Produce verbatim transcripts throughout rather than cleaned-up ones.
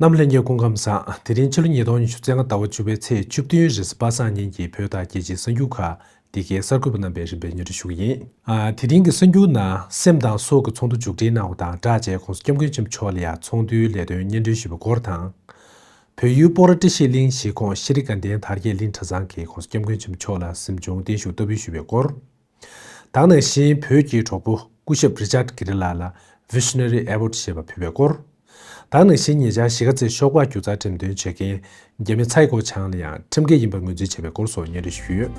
རྣམ་ལྷན་རྒྱས་སྐུ་ཁམས་བཟང་། དེ་རིང་ཕྱི་ལོ་ཉིས་སྟོང་ཉི་ཤུ་རྩ་ལྔ་ཟླ་བ་བཅུ་པའི་ཚེས་བཅུ་བདུན་རེས་གཟའ་པ་སངས་ཉིན་གྱི་བོད་དང་རྒྱལ་སྤྱིའི་གསར་འགྱུར་ཁག་འདི་གའི་གསར་འགོད་པ་རྣམ་པས་རིམ་པས་སྙན་སྒྲོན་ཞུ་གི་ཡིན། ཨ། དེ་རིང་གི་གསར་འགྱུར་ནང་སེམས་དང་སྲོག་གི་ཚོགས་འདུ་མཇུག་སྒྲིལ་གནང་བ་དང་སྦྲགས་བྱས་༸གོང་ས་༸སྐྱབས་མགོན་ཆེན་པོ་མཆོག་ལ་ཡང་ཚོགས་འདུའི་ལས་དོན་སྙན་སྒྲོན་ཞུས་པའི་སྐོར་དང་། བོད་ཡུལ་སྤོ་ར་བཀྲ་ཤིས་གླིང་གཞིས་ཁོངས་ཤེས་རིག་དགའ་ལྡན་དར་རྒྱས་གླིང་གྲྭ་ཚང་གིས་༸གོང་ས་༸སྐྱབས་མགོན་ཆེན་པོ་མཆོག་ལ་གཟིམ་ཆུང་བརྟན་བཞུགས་བསྟར་འབུལ་ཞུས་པའི་སྐོར། ད་ག་ནང་བཞིན་བོད་ཀྱི་གྲོགས་པོ་སྐུ་ཞབས་Richard Gere ལགས་ལ་Visionary Award ཞེས་པ་ཕུལ་བའི་སྐོར། ད་ག་ནང་བཞིན་ཉེ་ཆར་གཞིས་ཀ་རྩེའི་ཤོག་སྦག་སྒྱུ་རྩལ་འགྲེམས་སྟོན་བྱེད་མཁན་རྒྱ་མི་ཚའེ་ཀོ་ཆང་ལ་ཡང་ཁྲིམས་འགལ་ཡིན་པར་ངོས་འཛིན་བྱས་པའི་སྐོར་སོགས་སྙན་སྒྲོན་ཞུས་ཡོད།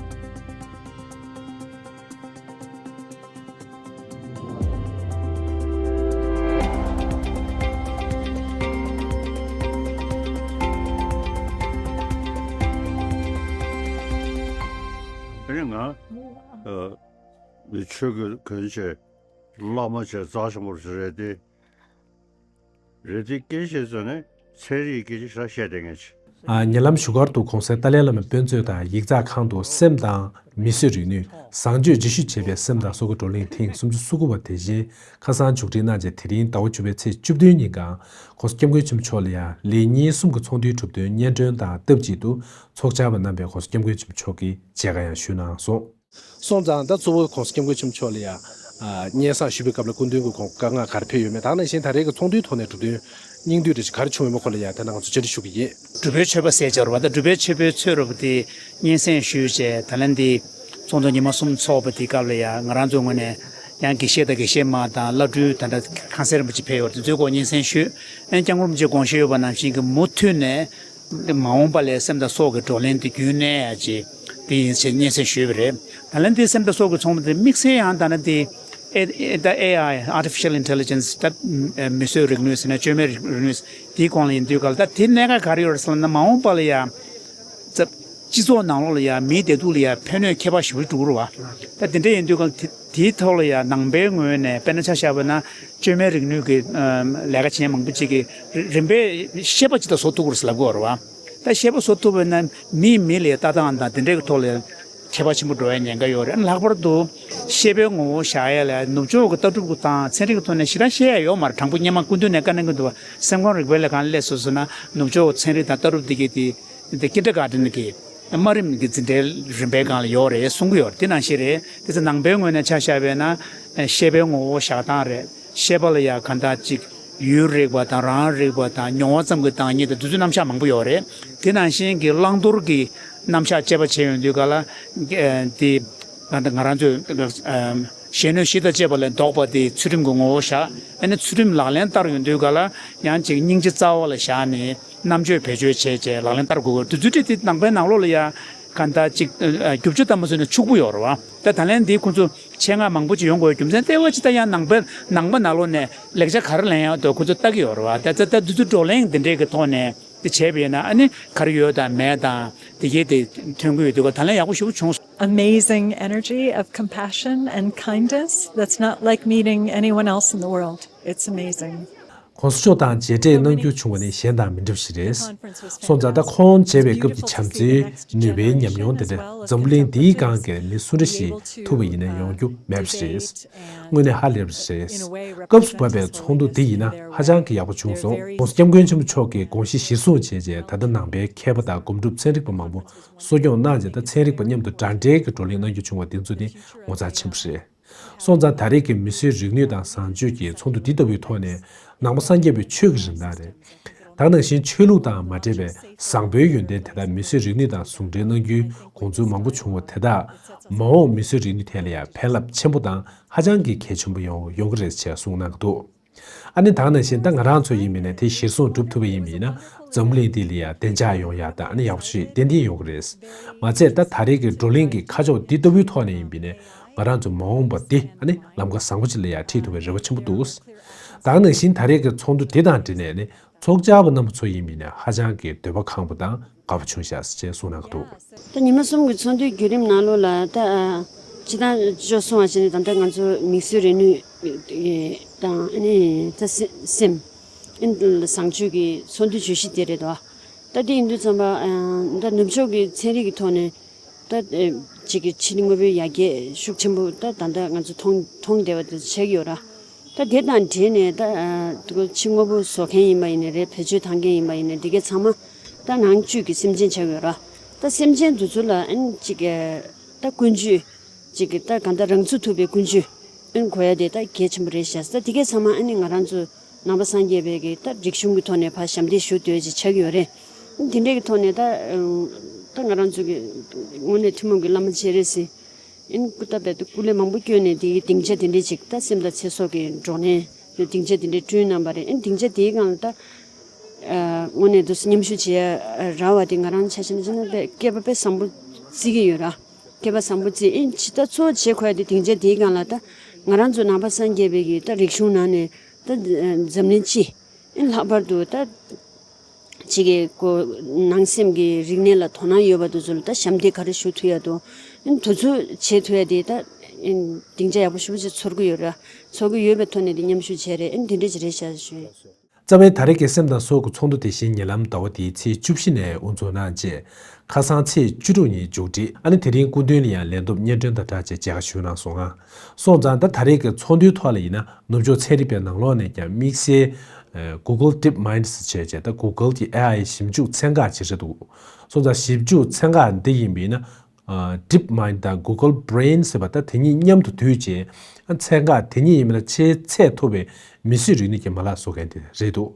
ཨ་ནི་ང་ཨ་ཆོས་ཀྱི་གོན་ཆས་བླ་མ་བྱས་རྩ་ཆེན་པོ་རེད་དེ། རེད་དེ་སྐད་ཆ་བཤད་ཙང་ནས་ཚན་རིག་སྐད་ཆ་ཞེ་དྲག་བཤད་བསྡད་མཁན་ཅིག་ཨ། ཉེ་ལམ་བཞུགས་སྒར་དུ་༸གོང་ས་ཏཱ་ལའི་བླ་མའི་དཔེ་མཛོད་དང་ཡིག་ཚགས་ཁང་དུ་སེམས་དང་མི་གསོད་རིག་ནུས་བཟང་སྤྱོད་རྗེས་ཤུལ་བྱེད་པའི་སེམས་དང་སྲོག་གི་བགྲོ་གླེང་ཐེངས་སུམ་ཅུ་སོ་དགུ་པ་དེ་བཞིན་ཁ་སང་མཇུག་སྒྲིལ་གནང་རྗེས་དེ་རིང་ཟླ་བ་བཅུ་པའི་ཚེས་བཅུ་བདུན་ཉིན་གང་༸གོང་ས་༸སྐྱབས་མགོན་ཆེན་པོ་མཆོག་ལ་ཡང་ལེ་ཉིན་གསུམ་གྱི་ཚོགས་འདུའི་གྲུབ་དོན་སྙན་སྒྲོན་དང་སྟབས་གཅིག་ཏུ་ཚོགས་བཅར་བ་རྣམ་པས་༸གོང་ས་༸སྐྱབས་མགོན་ཆེན་པོ་མཆོག་གིས་མཇལ་ཁ་ཡང་ཞུས་གནང་སོང་། སོང་ཙང་ད་གཙོ་བོ་༸གོང་ས་༸སྐྱབས་མགོན་ཆེན་པོ་མཆོག་ལ་ཡང་ཨ་སྙན་སེང་ཞུས་པའི་སྐབས་ལ་སྐུ་མདུན་གྱི་དགོངས་བཀའ་མངགས་ག་རེ་ཕེབས་ཡོད་མེད། ད་ག་ནང་བཞིན་ད་རེས་ཀྱི་ཚོགས་འདུའི་ཐོག་ནས་གྲུབ་དོན་སྙིང་བསྡུས་རེ་ཞིག་ག་རེ་བྱུང་ཡོད་མེད་སྐོར་ལ་ཡང་དེ་ནང་ང་ཚོ་བཅར་འདྲི་ཞུ་གི་ཡིན། སྒྲུབ་པའི་མཆོད་པ་ཟེར་བྱ་རུ་བ་ད་སྒྲུབ་པའི་མཆོད་པའི་ཚོད་རུ་བ་དེ་སྙན་སེང་ཞུས་བྱས་ད་ལན་དེ་ཚོགས་འདུ་ཉི་མ་གསུམ་ཚོགས་པ་དེ་སྐབས་ལ་ཡང་ང་རང་ཚོའི་ངོས་ནས་ཡང་དགེ་བཤེས་དང་དགེ་བཤེས་མ་དང་བླ་སྤྲུལ་ད་ལྟ་ཁང་གསར་རིན་པོ་ཆེ་ཕེབས་ཡོད་རེད། དེ་ཚོའི་སྐོར་སྙན་སེང་ཞུས། ཨ་ནི་༸སྐྱབས་མགོན་རིན་པོ་ཆེའི་དགོངས་བཞེད་ཡོད་པ་ནང་བཞིན་གྱི་མུ་མཐུད་ནས། མ་འོངས་པ་ལ་སེམས་དང་སྲོག་གི་བགྲོ་གླེང་དེ་རྒྱུན་གནས་ཡ་ཅིག་དེ་ཡིན་ཞེས་སྙན་སེང་ཞུས་པ་རེད། ད་ལན་དེ་སེམས་དང་སྲོག་གི་ཚོགས་འདུ་དེ་དམིགས་བསལ་ཡང་ད་ནི་དེ་ཨེ་ཨེ་ད་ཨེ་ཨའི་Artificial Intelligence ད་མི་གསོད་རིག་ནུས་ཟེར་ན་བཅོས་མའི་རིག་རིག་ནུས་དེའི་སྐོར་ལ་ཡིན་དུས་ག་ལ་ད་དེ་གནད་འགག་ག་རེ་ཡོད་རེད་ཟེར་ན་མ་འོངས་པ་ལ་ཡང་ཙབ་སྤྱི་ཚོགས་ནང་ལོགས་ལ་ཡང་མིའི་བདེ་སྡུག་ལ་ཡང་ཕན་གནོད་ཁྱད་པར་ཞེ་པོ་འགྲོ་གི་རེད་བ། ད་དེ་འདྲ་ཡིན་དུས་ག་ལ་དེ་དེའི་ཐོག་ལ་ཡང་ནང་པའི་ངོས་ནས་དཔེར་ན་ཆ་བཞག་པ་ན་བཅོས་མའི་རིག་ནུས་ཀྱི་ལས་ཀ་བྱེད་མཁན་མང་པོ་ཅིག་གིས་རིམ་པས་ཤེས་པ་ཅིག་ད་བཟོ་ཐུབ་ཀྱི་རེད་ཟེར་ལབ་ཀྱི་ཡོད་རེད་བ། ད་ཤེས་པ་བཟོ་ཐུབ་པ་ན་མིས་མི་ལ་ལྟ་སྟངས་དང་དེ་འདྲའི་གི་ཐོག་ལ་ཁྱད་པར་ཆེན་པོ་འགྲོ་ཡ་ཉེན་ཁ་ཡོད་རེད། ལྷག་པར་དུ་ཤེས་པའི་ངོ་བོ་བཞག་ཡ་ལ་ནུབ་ཕྱོགས་ཀྱི་ལྟ་གྲུབ་ཀྱི་དང་ཚན་རིག་གི་ཐོག་ནས་ཞེ་དྲག་ཤེས་ཡ་ཡོད་མ་རེད། དྲང་པོ་སྔོན་མ་སྐུ་མདུན་ནས་བཀའ་གནང་གི་འདུག་བ། སེམས་ཁམས་རིག་པའི་ལས་ཁང་སླེབས་སོང་ཟེར་ན་ནུབ་ཕྱོགས་ཀྱི་ཚན་རིག་དང་ལྟ་གྲུབ་དེ་གའི་དེ་འདི་Kindergarten གི་དམའ་རིམ་གྱི་འཛིན་གྲྭའི་རིམ་པའི་སྒང་ལ་ཡོད་རེད་གསུང་གི་ཡོད་རེད། དེ་ནང་བཞིན་རེད། དེ་ཚོ་ནང་པའི་ངོས་ནས་ཆ་བཞག་པ་ཡིན་ན་ཤེས་པའི་ངོ་བོ་བཞག་སྟངས་རེད། ཤེས་པ་ལ་ཡང་གང་ལྟར་ཅིག་ཡུལ་རིག་པ་དང་རང་རིག་པ་དང་མྱོང་བ་ཙམ་གྱི་བདག་ཉིད་དང་དེ་ཚོའི་རྣམ་གཞག་མང་པོ་ཡོད་རེད། དེ་ནང་བཞིན་གྱི་བླང་དོར་གྱི་རྣམ་གཞག་དཔྱད་པ་བྱས་ཡོང་དུས་ག་ལ་དེ་ང་ང་རང་ཚོའི་གཞན་གནོད་གཞི་དང་བཅས་པ་ལས་ལྡོག་པ་དེ་ཚུལ་ཁྲིམས་ཀྱི་ངོ་བོ་བཞག་ཨ་ནི་ཚུལ་ཁྲིམས་ལག་ལེན་བསྟར་ཡོང་དུས་ག་ལ་ཡང་ཅིག་སྙིང་རྗེ་རྩ་བ་ལ་བཞག་ནས། རྣམ་དཔྱོད་བེད་སྤྱོད་བྱས་བྱས་ལག་ལེན་བསྟར་དགོས་ཀྱི་འདུག་ཚུལ་ཁྲིམས་དེ་ནང་པའི་ནང་ལོགས་ལ་ཡང་གང་ལྟར་ཅིག་རྒྱུ་ཆ་ལྟ་མ་ཟིན་ན་ཕྱུག་པོ་ཡོད་རེད་བ། ད་ད་ལན་འདི་ཁོང་ཚོ་ཆེད་མངགས་མང་པོ་ཅིག་ཡོང་དགོས་རྒྱུ་མཚན་ལྟེ་བ་ཅིག་ད་ཡང་ནང་པའི་ནང་པ་ནང་ལོགས་ནས་ལེགས་ཆ་ག་རེ་ལེན་ཡག་འདུག་ཁོང་ཚོ་ལྟ་གི་ཡོད་རེད་བ། ད་ད་ད་འདི་ཚོ་བགྲོ་གླེང་འདི་འདྲའི་གི་ཐོག་ནས་འདི་བྱས་པ་ཡིན་ན་ཨ་ནི་ག་རེ་ཡོད་དང་མེད་དང་འདི་གའི་དེ་ཐོན་གི་ཡོད་འདུག་ག་ད་ལན་ཡག་པོ་ཞེ་པོ་བྱུང་སོང་། Amazing energy of compassion and kindness that's not like meeting anyone else in the world. It's amazing. ༸གོང་ས་མཆོག་དང་མཇལ་འཕྲད་གནང་རྒྱུ་བྱུང་བ་ནི་གཞན་དང་མི་འདྲ་བ་ཞིག་རེད། སོང་ཙང་ད་ཁོང་མཇལ་བའི་སྐབས་ཀྱི་བྱམས་བརྩེའི་ནུས་པའི་ཉམས་མྱོང་དེ་འདྲ་འཛམ་བུ་གླིང་འདིའི་སྒང་གི་མི་སུ་འདྲ་ཞིག་ཐུག་པ་ཡིན་ན་ཡོང་རྒྱུ་མེད་པ་ཞིག་རེད། དངོས་གནས་ཧ་ལས་པ་ཞིག་རེད། སྐབས་སུ་བབས་པའི་ཚོགས་འདུ་འདི་ཡིན་ན་ཧ་ཅང་གི་ཡག་པོ་བྱུང་སོང་། ༸གོང་ས་༸སྐྱབས་མགོན་ཆེན་པོ་མཆོག་གིས་དགོངས་གཞི་གཞིར་བཟུང་བྱས་རྗེས་ད་ལྟ་ནང་པའི་མཁས་པ་དང་སྒོམ་སྒྲུབ་ཚན་རིག་པ་མང་པོ་གསོ་སྐྱོང་གནང་རྗེས་ད་ཚན་རིག་པ་མཉམ་དུ་འདྲ་འདྲའི་གི་བགྲོ་གླེང་གནང་རྒྱུ་བྱུང་བ་འདི་ཚོ་ནི་ངོ་མཚར་ཆེན་པོ་རེད། སོང་ཙང་ད་རེས་ཀྱི་མི་གསོད་རིག་ནུས་དང་བཟང་སྤྱོད་ཀྱི་ཚོགས་འདུ་འདི་ལྟ་བུའི་ཐོག་ནས་ནང་པ་སངས་རྒྱས་པའི་ཆོས་ཀྱི་རིན་ཐང་རེད། ད་ག་ནང་བཞིན་ཆོས་ལུགས་དང་མ་འདྲེས་པའི་བཟང་པོའི་ཡོན་ཏན་དེ་དག་མི་གསོད་རིག་ནུས་དང་ཟུང་འབྲེལ་གནང་རྒྱུའི་དགོངས་ཚུལ་མང་པོ་བྱུང་བ་དེ་དག་མ་འོངས་མི་གསོད་རིག་ནུས་ཐད་ལ་ཡང་ཕན་རླབས་ཆེན་པོ་དང་ཧ་ཅང་གི་གལ་ཆེན་པོ་ཡོང་ཡོང་གི་རེད་ཅེས་གསུངས་གནང་གི་འདུག་ཨ་ནི་ད་ག་ནང་བཞིན་ད་ང་རང་ཚོ་ཡིན་མིན་ནས་དེ་གཞིར་བཟུང་གྲུབ་ཐུབ་པ་ཡིན་མིན་ན་འཛམ་བུ་གླིང་འདི་ལ་ཡང་བདེ་འཇགས་ཡོང་ཡག་དང་ཨ་ནི་ཡག་པོ་ཞིག་ཏན་ཏན་ཡོང་གི་རེད། མ་ཚད་ད་ད་རེས་ཀྱི་བགྲོ་གླེང་གི་ཁ་ཕྱོགས་འདི་ལྟ་བུའི་ཐོག་ནས་ཡིན་པ་ཡིན་ན་ང་རང་ཚོ་མ་འོངས་པ་འདི་ཨ་ནི་ལམ་ཁ་བཟང་པོ་ཅིག་ལ་ཡང་ཁྲིད་ཐུབ་པའི་རེ་བ་ཆེན་པོ་འདུག་ད་ག་ནང་བཞིན་ད་རེས་ཀྱི་ཚོགས་འདུ་འདི་དང་འབྲེལ་ནས་ནི་ཚོགས་བཅར་བ་རྣམ་པ་ཚོ་ཡིན་པ་ཡིན་ན་ཧ་ཅང་གི་འདོད་པ་ཁེངས་པ་དང་དགའ་པོ་བྱུང་ཤག་ཅེས་གསུངས་གནང་གི་འདུག་ད་ཉི་མ་གསུམ་གྱི་ཚོགས་འདུའི་བརྒྱུད་རིམ་ནང་ལོགས་ལ་ད་ཨ་སྤྱིར་བཏང་ཅོ་གསུང་བ་བྱས་ནས་ད་ལྟ་ང་ཚོ་མི་གསོད་རིག་ནུས་དང་ཨ་ནི་ད་སེ་སེམས་ཨ་ནི་བཟང་སྤྱོད་ཀྱི་ཚོགས་འདུའི་བརྗོད་གཞི་དེ་རེད་དོ། ད་དེ་ཡིན་དུས་ཙམ་པ་ཨ་ད་ནུབ་ཕྱོགས་ཀྱི་ཚན་རིག་གི་ཐོག་ནས་ད་ཨེ་ཅིག་གི་ཕྱི་དངོས་པོའི་ཡར་རྒྱས་ཤུགས་ཆེན་པོ་ད་ད་ལྟ་ང་ཚོ་མཐོང་མཐོང་བསྡད་པ་དེ་ཆགས་ཀྱི་ཡོད་ར། ད་དེ་དང་འབྲེལ་ནས་ད་ཕྱི་དངོས་པོ་བཟོ་མཁན་ཡིན་པ་ཡིན་ནའི་རེད། བེད་སྤྱོད་བཏང་མཁན་ཡིན་པ་ཡིན་ནའི་འདི་གའི་ཚང་མ་ད་ནང་བཅུད་ཀྱི་སེམས་ཅན་ཆགས་ཡོད་ར། ད་སེམས་ཅན་འདི་ཚོ་ལ་ཨན་ཅིག་ད་ཀུན་སྤྱོད་ཅིག་གི་ད་གང་ལྟར་རང་ཚུགས་ཐུབ་པའི་ཀུན་སྤྱོད་ཨན་དགོས་ཡ་དེ་ད་གལ་ཆེན་པོ་རེད་ཤག་ད་དེ་གའི་ཚང་མ་ཨན་ནི་ང་རང་ཚོ་ནང་པ་སངས་རྒྱས་པའི་གི་ད་རིག་གཞུང་གི་ཐོག་ནས་ཕར་ཞབས་འདེགས་ཞུ་འདོད་ཅིག་ཆགས་ཀྱི་ཡོད་རེད། དེ་འདྲའི་གི་ཐོག་ནས་ད་ད་ང་རང་ཚོ་གི་དངོས་གནས་ཐུན་མོང་གི་བླ་མ་སྤྱན་རས་གཟིགས་ཨིན་སྐུ་ད་བེད་དུ་སྐུ་ལས་མང་པོ་བསྐྱོན་ནས་དེའི་སྡིངས་ཆ་དེ་འདྲའི་ཅིག་ད་སེམས་དང་ཚེ་སྲོག་གི་འགྲོ་གླེང་སྡིངས་ཆ་དེ་འདྲའི་བསྐྲུན་གནང་བ་རེད། ཨིན་སྡིངས་ཆ་དེའི་སྒང་ལ་ད་དངོས་གནས་དུ་མཉམ་ཞུགས་བྱེད་ཡ་རག་པ་དེ་ང་རང་ཆ་བཞག་ན་ཅི་ན་བེད་སྐལ་པ་དཔེ་བཟང་པོ་བརྩི་གི་ཡོད་ར། སྐལ་པ་བཟང་པོ་བརྩི་ཨིན་ཅི་ད་གཙོ་བོ་བྱེད་དགོས་ཡ་དེ་སྡིངས་ཆ་དེའི་སྒང་ལ་ད་ང་རང་ཚོ་ནང་པ་སངས་རྒྱས་པའི་གི་ད་རིག་གཞུང་ནང་ནས་ད་འཛམ་གླིང་སྤྱི་ཨིན་ལྷག་པར་དུ་ད། གཅིག་གིས་ཁོ་ནང་སེམས་ཀྱི་རིག་གནས་ལ་དོ་སྣང་ཡོད་པ་དེ་ཚོ་ལ་ད་ཞབས་འདེགས་ག་རེ་ཞུ་ཐུབ་ཡ་འདུག་ཨིན་དེ་ཚོ་བྱེད་ཐུབ་ཡ་དེ་ད་ཨིན་སྡིངས་ཆ་ཡག་པོ་ཞེ་པོ་ཅིག་ཚོར་གི་ཡོད་ར། ཚོར་གི་ཡོད་པའི་ཐོག་ནས་དེ་མཉམ་ཞུགས་བྱས་རེད། ཨིན་དེ་འདྲ་ཅིག་རེད་ཤག་ཞུ། རྩ་བའི་ད་རེས་ཀྱི་སེམས་དང་སྲོག་གི་ཚོགས་འདུ་དེ་བཞིན་ཉེ་ལམ་ཟླ་བ་འདིའི་ཚེས་བཅུ་བཞི་ནས་དབུ་འཛུགས་གནང་རྗེས། ཁ་སང་ཚེས་བཅུ་དྲུག་ཉིན་མཇུག་སྒྲིལ། ཨ་ནི་དེ་རིང་སྐུ་མདུན་ལ་ཡང་ལན་འདེབས་སྙན་སྒྲོན་དང་སྦྲགས་བྱས་མཇལ་ཁ་ཞུས་གནང་སོང་ང་། སོང་ཙང་ད་ད་རེས་ཀྱི་ཚོགས་འདུའི་ཐོག་ལ་ཡིན་ན་ནུབ་ཕྱོགས་ཚན་རིག་པའི་ནང་ལོགས་ནས་ཀྱང་དམིགས་བསལ་Google DeepMind ཟེར་བྱས་བྱས་ད་Google གྱི་ཨེ་ཨའི་ཞིབ་འཇུག་ཚན་ཁག་ཅིག་རེད་འདུག་སོང་ཙང་ཞིབ་འཇུག་ཚན་ཁག་འདི་ཡིན་པ་ཡིན་ན་DeepMind དང་Google Brain ཟེར་བ་ད་དེ་གཉིས་མཉམ་དུ་འདུས་བྱས་ཚན་ཁག་དེ་གཉིས་ཡིན་པ་ན་ཆེས་ཚད་མཐོ་བའི་མི་གཟུགས་རིག་ནུས་ཀྱི་མ་ལག་བཟོ་མཁན་དེ་རེད་འདུག་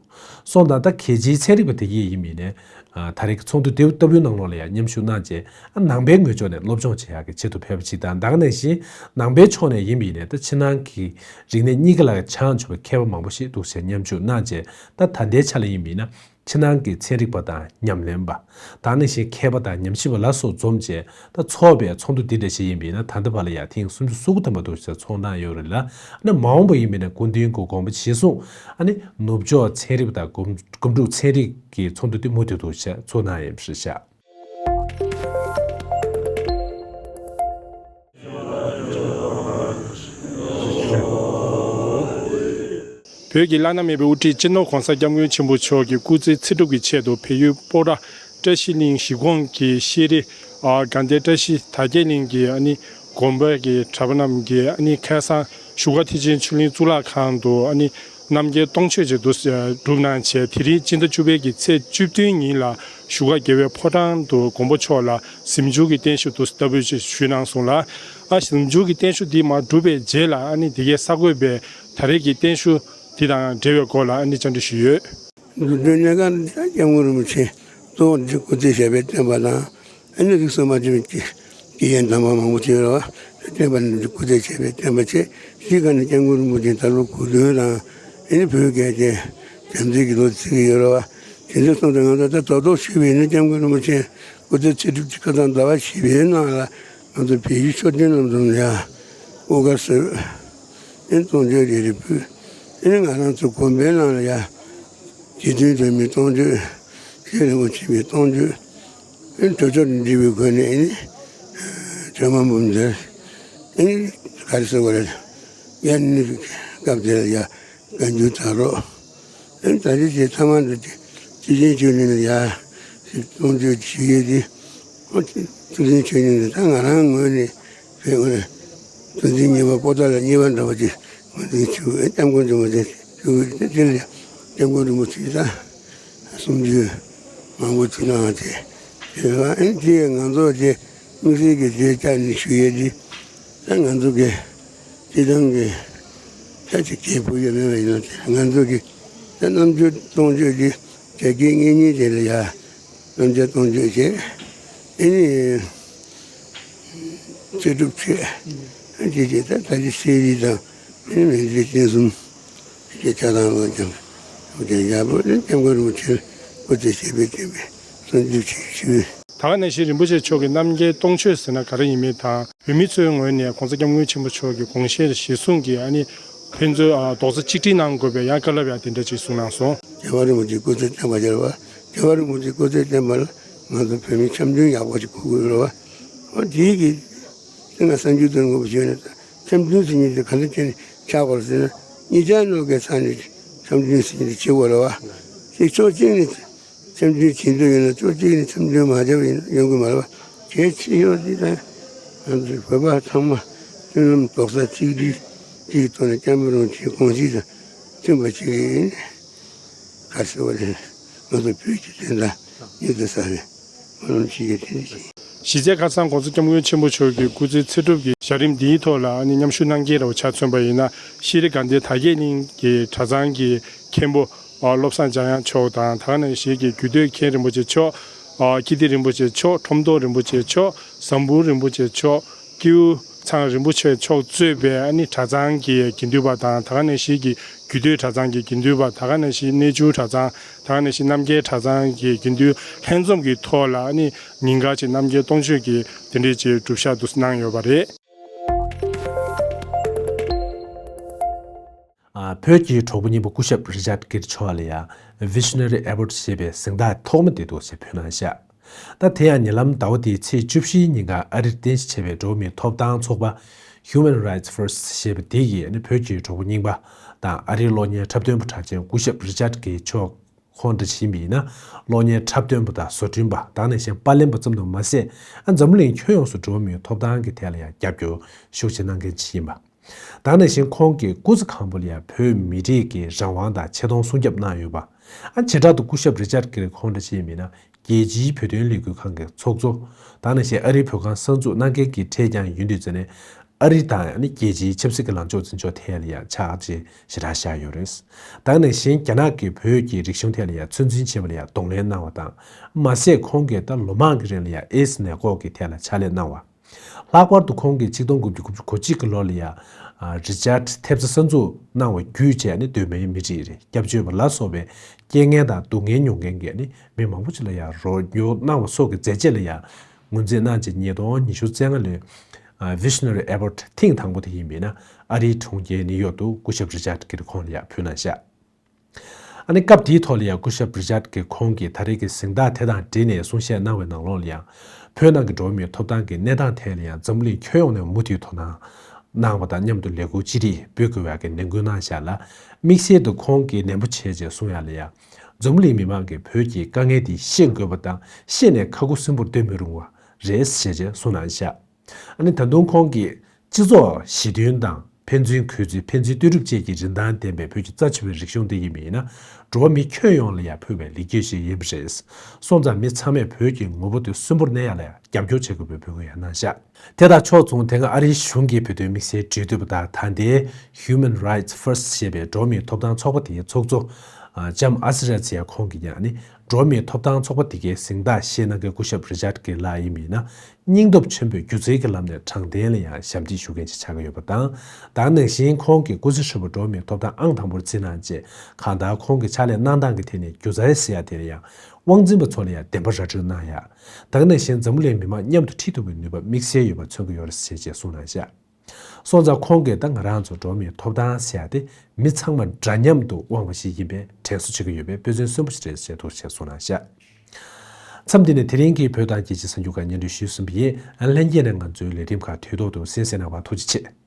སོང་ཙང་ད་གལ་ཆེའི་ཚན་རིག་པ་དེ་གཉིས་ཡིན་པ་ཡིན་ན། ད་རེས་ཀྱི་ཚོགས་འདུ་དེ་ལྟ་བུའི་ནང་ལོགས་ལ་ཡང་མཉམ་ཞུགས་གནང་རྗེས་ནང་པའི་ངོས་ཕྱོགས་ནས་སློབ་སྦྱོང་བྱེད་ཡག་གི་ཆེད་དུ་ཕེབས་པ་ཞིག་དང་། ད་ག་ནང་བཞིན་ནང་པའི་ཕྱོགས་ནས་ཡིན་པ་ཡིན་ན་ད་ཕྱི་ནང་གི་རིག་གནས་གཉིས་ཀ་ལ་སྦྱངས་ཆོག་པའི་མཁས་པ་མང་པོ་ཞིག་འདུག་ཅེས་མཉམ་ཞུགས་གནང་རྗེས་ད་ད་ལྟའི་ཆ་ལ་ཡིན་པ་ཡིན་ན་ཕྱི་ནང་གི་ཚན་རིག་པ་དང་ཉམས་ལེན་པ། ད་ག་ནང་བཞིན་མཁས་པ་དང་ཉམས་ཞིབ་པ་ལ་སོགས་འཛོམས་རྗེས་ད་ཚོགས་པའི་ཚོགས་འདུ་འདི་འདྲ་ཞིག་ཡིན་པ་ཡིན་ན་ད་ལྟ་བར་ལ་ཡང་ཐེངས་སུམ་ཅུ་སོ་དགུ་ཐམ་པ་འདུག་ཅེས་ཚོགས་གནང་ཡོད་རེད་ལ། ཨ་ནི་མ་འོངས་པ་ཡིན་པ་ཡིན་ན་སྐུ་མདུན་གྱི་དགོངས་པ་གཞིར་བཟུང་ཨ་ནི་ནུབ་ཕྱོགས་ཚན་རིག་པ་དང་སྒོམ་སྒོམ་སྒྲུབ་ཚན་རིག་གི་ཚོགས་འདུ་དེ་མུ་མཐུད་དུ་ཆ་ཚོགས་གནང་ཡོད་པ་རེད་ཤག་བོད་ཀྱི་བླ་ན་མེད་པའི་དབུ་ཁྲིད་སྤྱི་ནོར་༧གོང་ས་༧སྐྱབས་མགོན་ཆེན་པོ་མཆོག་གི་སྐུ་ཚེ་ཚེ་སྒྲུབ་ཀྱི་ཆེད་དུ་བལ་ཡུལ་སྤོ་བྲ་བཀྲ་ཤིས་གླིང་གཞིས་ཁོངས་ཀྱི་ཤེས་རིག་ཨ་དགའ་ལྡན་བཀྲ་ཤིས་དར་རྒྱས་གླིང་གི་ཨ་ནི་དགོན་པ་གི་གྲྭ་པ་རྣམས་ཀྱིས་ཨ་ནི་ཁ་སང་བཞུགས་སྒར་ཐེག་ཆེན་ཆོས་གླིང་གཙུག་ལག་ཁང་དུ་ཨ་ནི་རྣམ་རྒྱལ་སྟོང་མཆོད་ཅིག་ཏུ་སྒྲུབ་གནང་བྱས། དེ་རིང་སྤྱི་ཟླ་བཅུ་པའི་གི་ཚེས་བཅུ་བདུན་ཉིན་ལ་བཞུགས་སྒར་རྒྱལ་བའི་ཕོ་བྲང་དུ་མགོན་པོ་མཆོག་ལ་གཟིམ་འཇུག་གི་བརྟན་བཞུགས་ཏུ་ལྟ་བུ་ཞིག་ཞུས་གནང་སོང་ལ། ཨ་གཟིམ་འཇུག་གི་བརྟན་བཞུགས་འདི་མར་གྲུབ་པའི་རྗེས་ལ་ཨ་ནི་འདི་གའི་གསར་འགོད་པས་ད་རེས་ཀྱི་བརྟན་བཞུགས་འདི་དང་འབྲེལ་བའི་སྐོར་ལ་ཨ་ནི་བཅར་འདྲི་ཞུས་ཡོད། འདི་འདྲའི་གནས་སྐབས་འདི་ལ་སྐྱབས་མགོན་རིན་པོ་ཆེ་གཙོ་བོ་འདི་སྐུ་ཚེ་ཞབས་པད་བརྟན་པ་དང་། ཨ་ནི་རིགས་སུ་མ་ཆད་པའི་དགེ་དགེ་རྒན་དམ་པ་མང་པོ་བྱས་རོགས། བསྟན་པ་ནི་སྐུ་ཚེ་ཞབས་པད་བརྟན་པ་བྱས། གཞིས་ཀ་ནས་སྐྱབས་མགོན་རིན་པོ་ཆེ་ད་ལོ་དགུ་བདུན་དང་། ཨ་ནི་བོད་རྒྱལ་རྒྱལ་བྱམས་བརྩེ་གི་ལོ་བརྩི་གི་ཡོད་རོགས། དེ་འདྲ་སོང་ཙང་ང་ཚོ་ད་རྡོག་རྡོག་ཞུས་པ་ཡིན་ན་སྐྱབས་མགོན་རིན་པོ་ཆེ་སྐུ་ཚེ་ཚེ་སྒྲུབ་ཀྱི་བཀའ་ཐང་ཟླ་བ་བཞི་པའི་ནང་ལ་ང་ཚོ་བལ་ཡུལ་ཤོ་སྟོན་ལམ་དུ་ཡ་དབུ་སྐར་གསོལ། ཨ་ནི་སྟོང་མཆོད་རེ་རེ་ཕུལ། ཨ་ནི་ང་རང་ཚོ་དགོན་པའི་ནང་ལ་ཡ་རྗེ་བཙུན་སྒྲོལ་མའི་སྟོང་མཆོད། ཤེས་རིན་པོ་ཆེ་བའི་སྟོང་མཆོད། ཨེ་གྲོས་ཆོད་འདྲི་བའི་སྒོ་ནས་ཨེ་ནི་གྲོས་མ་འབུམ་འདིར་ཨེ་ནི་ག་རེ་ཟེར་བ་རེད། ཡ་ནི་སྐབས་དེར་ཡ་བཀའ་འགྱུར་དྲ་གྲོགས་ཨེ་ནི་ད་རེས་ཀྱི་ཐ་མ་འདི་ཚིག་ཆེན་ཆོས་གླིང་ལ་ཡ་ཞིག་སྟོང་མཆོད་ཞུ་ཡས་དེ་ཨོ་ཚིག་ཆེན་ཆོས་གླིང་ལ་ད་ང་རང་ངོས་ནས་བོད་ངོས་ནས་སྟོང་མཆོད་གཉིས་པ་པོ་ཏཱ་ལ་གཉིས་པ་འདྲ་བ་ཅིག་ང་ཚོའི་ཆོས་སྐྱབས་མགོན་རིན་པོ་ཆེ་ཞུ་དེ་དེ་ལ་ཡ་སྐྱབས་མགོན་རིན་པོ་ཆེ་ད། གསུང་ཆོས་མང་པོ་ཅིག་གནང་སྟེ། དེ་ལ་ཨེ་དེ་ང་ཚོ་དེ་དམིགས་བསལ་གྱི་རྗེས་བཅར་ནས་ཞུ་ཡས་དེ། ད་ང་ཚོ་གི་སྤྱི་བཏང་གི་ཆ་ཅིག་གི་བུ་ཡོད་མེད་པ་ཡིན་ན་དེ་ང་ཚོ་གི་ད་རྣམ་དཔྱོད་གཏོང་ཕྱོགས་ཀྱི་དེ་གི་ངེད་གཉིས་དེ་ལ་ཡ་རྣམ་དཔྱོད་གཏོང་ཕྱོགས་བྱས། ཨེ་ནི་ཚེ་སྒྲུབ་བྱས། ཨེ་དེ་རྗེས་ད་ད་ཅི་སེ་རི་དང་ཨེ་ནི་མི་ཚེ་ཅན་གསུམ། ཀྱི་ཆ་ཚང་ལོ་ཀྱང་། ཀྱི་ཡར་པོ་ནི་སྐྱབས་མགོན་རིན་པོ་ཆེ་སྐུ་ཚེ་ཞབས་པད་བརྟན་པའི་གསོལ་འདེབས་ཞུ། ད་ག་ནང་བཞིན་རིན་པོ་ཆེ་མཆོག་གི་རྣམ་རྒྱལ་སྟོང་མཆོད་ཟེར་ན་ག་རེ་ཡིན་མིན་དང་། བོད་མི་ཚོའི་ངོས་ནས་༧གོང་ས་༧སྐྱབས་མགོན་ཆེན་པོ་མཆོག་གི་དགོངས་བཞེད་གཞིར་བཟུང་གིས་ཨ་ནི་ཕན་ཚུན་ཨ་རྡོག་རྩ་གཅིག་སྒྲིལ་གནང་དགོས་པའི་ཡང་བཀའ་སློབ་ཡང་དེ་འདྲ་ཅིག་གསུངས་གནང་སོང་། རྒྱལ་བ་རིན་པོ་ཆེའི་སྐུ་ཚེ་བརྟན་པ་ཡོད་རེད་བ། རྒྱལ་བ་རིན་པོ་ཆེའི་སྐུ་ཚེ་བརྟན་པ་ལ་ང་ཚོ་བོད་མི་འཆམ་མཐུན་ཡག་པོ་ཞིག་དགོས་ཀྱི་ཡོད་རེད་བ། འོ་དེའི་གི་དེ་ང་གསར་འགྱུར་དོན་དངོས་པོ་བྱས་ནས་འཆམ་མཐུན་ཟེར་མཁན་དེ་ག་འདྲ་བྱས་ནས་ཆགས་པ་རེད་ཟེར་ན། གཉིས་ཆ་ནོར་གའི་ས་ནས་འཆམ་མཐུན་ཟེར་མཁན་དེ་བྱེད་དགོས་རེད་བ། དེ་ཕྱོགས་གཅིག་ནས་འཆམ་མཐུན་བྱེད་འདོད་ཡོད་ན་ཕྱོགས་གཅིག་ནས་འཆམ་མཐུན་མ་བྱས་པ་ཡིན་ན་ཡོང་གི་མ་རེད་བ། གལ་ཆེ་ཤོས་དེ་ད་ང་ཚོའི་བོད་པ་ཚང་མ་མཐུན་ལམ་རྡོག་རྩ་གཅིག་སྒྲིལ། དེའི་ཐོག་ནས་སྐྱབས་མགོན་རིན་པོ་ཆེའི་དགོངས་གཞི་དང་མཐུན་པ་ཞིག་ཡིན། ག་རེ་ཟེར་བ་རེད། ང་ཚོ་བོད་ཀྱི་བསྟན་དང་མྱུར་དུ་གསལ་བའི་སྨོན་ལམ་ཞིག་ཡོད། དེ་འདྲ་ཞིག་གཞིས་བྱེས་ཁ་སང་༸གོང་ས་༸སྐྱབས་མགོན་ཆེན་པོ་མཆོག་གི་སྐུ་ཚེ་ཚེ་སྒྲུབ་ཀྱི་ཞལ་རིམ་འདིའི་ཐོག་ལ་ཨ་ནི་མཉམ་ཞུགས་གནང་མཁན་རེད་པ། ཆ་མཚོན་པ་ཡིན་ན་ཤེས་རིག་དགའ་ལྡན་དར་རྒྱས་གླིང་གི་གྲྭ་ཚང་གི་མཁན་པོ་བློ་བཟང་འཇམ་དབྱངས་མཆོག་དང་། ད་ག་ནང་བཞིན་གྱི་རྒྱུད་སྟོད་མཁན་རིན་པོ་ཆེ་མཆོག་ཨ་ཀིརྟི་རིན་པོ་ཆེ་མཆོག་ཁྲོམ་ཐོག་རིན་པོ་ཆེ་མཆོག་ཟམ་བུ་རིན་པོ་ཆེ་མཆོག་ཀེའུ་ཚང་རིན་པོ་ཆེ་མཆོག་གཙོས་པའི་ཨ་ནི་གྲྭ་ཚང་གི་དགེ་འདུན་པ་དང་། ད་ག་ནང་བཞིན་གྱི་རྒྱུད་སྟོད་གྲྭ་ཚང་གི་དགེ་འདུན་པ། ད་ག་ནང་བཞིན་གནས་ཆུང་གྲྭ་ཚང་། ད་ག་ནང་བཞིན་རྣམ་རྒྱལ་གྲྭ་ཚང་གི་དགེ་འདུན་ལྷན་འཛོམས་ཀྱི་ཐོག་ལ་ཨ་ནི་ཉིན་དཀར་གྱི་རྣམ་རྒྱལ་སྟོང་མཆོད་ཀྱི་དེ་འདྲའི་ཅིག་སྒྲུབ་ཞག་འདུག་གནང་ཡོད་པ་རེད། ཨ། བོད་ཀྱི་གྲོགས་པོ་རྙིང་པ་སྐུ་ཞབས་རི་ཅར་ཀིར་མཆོག་ལ་ཡང་Visionary Award ཞེས་པའི་གཟེངས་རྟགས་ཐོག་མ་དེ་འདུག་ཅེས་ཕུལ་གནང་བཞག་ད་དེ་ཡང་ཉེ་ལམ་ཟླ་བ་འདིའི་ཚེས་བཅུ་བཞིའི་ཉིན་ཀ་ཨ་རིར་རྟེན་གཞི་བྱས་པའི་འགྲོ་བ་མིའི་ཐོབ་ཐང་ཚོགས་པ་Human Rights First ཞེས་པ་དེ་ཡིས་ནི་བོད་ཀྱི་གྲོགས་པོ་རྙིང་པ་དང་ཨ་རིའི་གློག་བརྙན་འཁྲབ་སྟོན་པ་གྲགས་ཅན་སྐུ་ཞབས་རི་ཅར་ཀིར་མཆོག་ཁོང་འདྲ་ཞིག་ཡིན་པ་ཡིན་ན། གློག་བརྙན་འཁྲབ་སྟོན་པ་དང་བཟོ་སྐྲུན་པ། ད་ག་ནང་བཞིན་པར་ལེན་པ་ཙམ་དུ་མ་ཟད། ཨ། འཛམ་བུ་གླིང་ཁྱོན་ཡོངས་སུ་འགྲོ་བ་མིའི་ཐོབ་ཐང་གི་ཐད་ལ་ཡང་རྒྱབ་སྐྱོར་ཤུགས་ཆེ་གནང་མཁན་ཞིག་ཡིན་པ། ད་ག་ནང་བཞིན་ཁོང་གིས་སྐུ་ཚེ་གང་པོ་ལ་ཡང་བོད་མི་རིགས་ཀྱི་རང་དབང་དང་ཆེ་མཐོང་སྲུང་སྐྱོབ་གནང་ཡོད་པ། ཨ། བྱེ་བྲག་ཏུ་སྐུ་ཞབས་རི་ཅར་ཀིར་ཁོང་འདྲ་ཞིག་ཡིན་པ་ཡིན་ན། རྒྱལ་སྤྱིའི་བོད་དོན་ལས་འགུལ་ཁང་གི་ཚོགས་གཙོ། ད་ག་ནང་བཞིན་ཨ་རིའི་བོད་ཁང་གསར་འཛུགས་གནང་མཁན་གྱི་གྲས་ཀྱང་ཡིན་དུས་ཙང་ནས། ཨ་རི་དང་ཨ་ནི་རྒྱལ་སྤྱིའི་ཆབ་སྲིད་ཀྱི་ལངས་ཕྱོགས་འཛིན་ཕྱོགས་ཐད་ལ་ཡང་ཕྱག་རྗེས་ཞེ་དྲག་བཞག་ཡོད་རེད། ད་ག་ནང་བཞིན་རྒྱ་ནག་གིས་བོད་ཀྱི་རིག་གཞུང་ཐད་ལ་ཡང་ཚོད་འཛིན་བྱས་པ་ལ་ཡང་གདོང་ལེན་གནང་བ་དང་། མ་ཟད་ཁོང་གིས་ད་ལོ་མང་གི་རིང་ལ་ཡང་ཨེ་ཛི་ནད་འགོག་གི་ཐད་ལ་ཕྱག་ལས་གནང་བ། ལྷག་པར་དུ་ཁོང་གིས་ཆིག་སྟོང་དགུ་བརྒྱ་དགུ་བཅུ་གོ་གཅིག་གི་ལོ་ལ་ཡང་རི་ཅར་ཐེབས་རྩ་གསར་འཛུགས་གནང་བ་བརྒྱུད་བྱས་ནས་གདོད་མའི་མི་རིགས་རེད། སྐྱབས་བཅོལ་བ་ལ་སོགས་པའི་རྐྱེན་ངན་དང་སྡུག་བསྔལ་མྱོང་མཁན་གྱི་ནི་མི་མང་པོ་ཅིག་ལ་ཡང་རོགས་སྐྱོར་གནང་བ་སོགས་ཀྱི་མཛད་རྗེས་ལ་ཡང་ངོས་འཛིན་གནང་རྗེས་ཉིས་སྟོང་ཉི་ཤུ་རྩ་ལྔ་ལོའི་Visionary Award ཐེངས་དང་པོ་དེ་ཡིན་པས་ན་ཨ་རིའི་གྲོང་ཁྱེར་ནིའུ་ཡོག་ཏུ་སྐུ་ཞབས་རི་ཅར་ཀིར་ཁོང་ལ་ཡང་ཕུལ་གནང་བཞག་ཨ་ནི་སྐབས་དེའི་ཐོག་ལ་ཡང་སྐུ་ཞབས་རི་ཅར་ཀིར་ཁོང་གིས་ད་རེས་ཀྱི་གཟེངས་རྟགས་དེ་དང་འབྲེལ་ནས་གསུང་བཤད་གནང་བའི་ནང་ལོགས་ལ་ཡང་། བོད་ནང་གི་འགྲོ་བ་མིའི་ཐོབ་ཐང་གི་གནས་སྟངས་ཐད་ལ་ཡང་འཛམ་བུ་གླིང་ཁྱོན་ཡོངས་ནས་མུ་མཐུད་དོ་སྣང་གནང་བ་དང་མཉམ་དུ་ལས་འགུལ་ཅི་རིགས་སྤེལ་དགོས་པའི་ནན་སྐུལ་གནང་བཞག་ལ། དམིགས་བསལ་དུ་ཁོང་གིས་ནན་པོ་བྱས་རྗེས་གསུང་ཡག་ལ་ཡང་། འཛམ་བུ་གླིང་མི་མང་གིས་བོད་ཀྱི་དཀའ་ངལ་འདི་ཤེས་དགོས་པ་དང་ཤེས་ནས་ཁ་ཁུ་སིམ་པོར་སྡོད་མི་རུང་བ་རེད་ཞེས་བྱས་གསུངས་གནང་བཞག་ཨ་ནི་ད་དུང་ཁོང་གིས་སྤྱི་ཚོགས་ཞི་མཐུན་དང་ཕན་ཚུན་གུས་བརྩི་ཕན་ཚུན་ལྟོས་གྲུབ་བཅས་ཀྱི་རིན་ཐང་ལྡན་པའི་བོད་ཀྱི་རྩ་ཆེ་བའི་རིག་གཞུང་འདི་ཡིན་པ་ཡིན་ན། འགྲོ་བ་མི་ཁྱོན་ཡོངས་ལ་ཡང་ཕུལ་བའི་ལེགས་སྐྱེས་ཤིག་ཡིན་པ་རེད། སོང་ཙང་མི་ཚང་མས་བོད་ཀྱི་ངོ་བོ་དེ་གསོན་པོར་གནས་ཡག་ལ་ཡང་རྒྱབ་སྐྱོར་བྱེད་དགོས་པའི་འབོད་སྐུལ་ཡང་གནང་བཞག་དེ་དང་ཕྱོགས་མཚུངས་དེ་སྔ་ཨ་རིའི་གཞུང་གིས་བོད་དོན་དམིགས་བསལ་འབྲེལ་མཐུད་པ་དང་ད་ལྟའི་Human Rights First ཞེས་པའི་འགྲོ་བ་མིའི་ཐོབ་ཐང་ཚོགས་པ་དེའི་ཚོགས་གཙོ་ལྕམ་ཨ་སི་ར་ཚི་ཡ་ཁོང་གིས་ཀྱང་ནི་འགྲོ་བ་མིའི་ཐོབ་ཐང་ཚོགས་པ་དེ་གའི་གཟེངས་རྟགས་བཞེས་གནང་མཁན་སྐུ་ཞབས་རི་ཅར་ཀིར་ལགས་ཡིན་པ་ཡིན་ན། སྙིང་སྟོབས་ཆེན་པོས་སྒྱུ་རྩལ་གྱི་ལམ་ནས་དྲང་བདེན་ལ་ཡང་ཞབས་འདེགས་ཞུ་མཁན་ཞིག་ཆགས་ཀྱི་ཡོད་པ་དང་། ད་ག་ནང་བཞིན་ཁོང་གིས་སྐུ་ཚེ་ཧྲིལ་པོ་འགྲོ་བ་མིའི་ཐོབ་ཐང་ཨང་དང་པོར་བརྩིས་གནང་རྗེས་གང་ལྟར་ཁོང་གི་ཕྱག་ལས་གནང་སྟངས་ཀྱི་ཐད་ནས་སྒྱུ་རྩལ་ཟེར་ཡ་དེ་ལ་ཡང་དབང་འཛིན་པ་ཚོ་ལ་ཡང་བདེན་པ་ར་སྤྲོད་གནང་ཡ། ད་ག་ནང་བཞིན་འཛམ་བུ་གླིང་མི་མང་མཉམ་དུ་ཁྲིད་ཐུབ་པའི་ནུས་པ་དམིགས་བསལ་ཡོད་པ་མཚོན་གྱི་ཡོད་རེད་ཞེས་བཅས་གསུངས་གནང་བཞག་སོང་ཙང་ཁོང་གིས་ད་ང་རང་ཚོ་འགྲོ་བ་མིའི་ཐོབ་ཐང་ཟེར་ཡ་དེ་མི་ཚང་མ་འདྲ་མཉམ་དུ་དབང་བ་ཞིག་ཡིན་པའི་དྲན་གསོ་བྱེད་ཀྱི་ཡོད་པའི་དཔེ་མཚོན་གསོན་པོ་ཞིག་རེད་ཞེས་ཐུགས་རྗེ་ཆེ་གསུངས་གནང་བཞག་མཚམས་འདི་ནས་དེ་རིང་གི་བོད་དང་རྒྱལ་སྤྱིའི་གསར་འགྱུར་ཁག་སྙན་སྒྲོན་ཞུས་ཟིན་པ་ཡིན། ལྷན་རྒྱས་ནས་ང་ཚོའི་ལས་རིམ་ཁག་དུས་ཐོག་ཏུ་གསན་གཟིགས་གནང་བར་ཐུགས་རྗེ་ཆེ།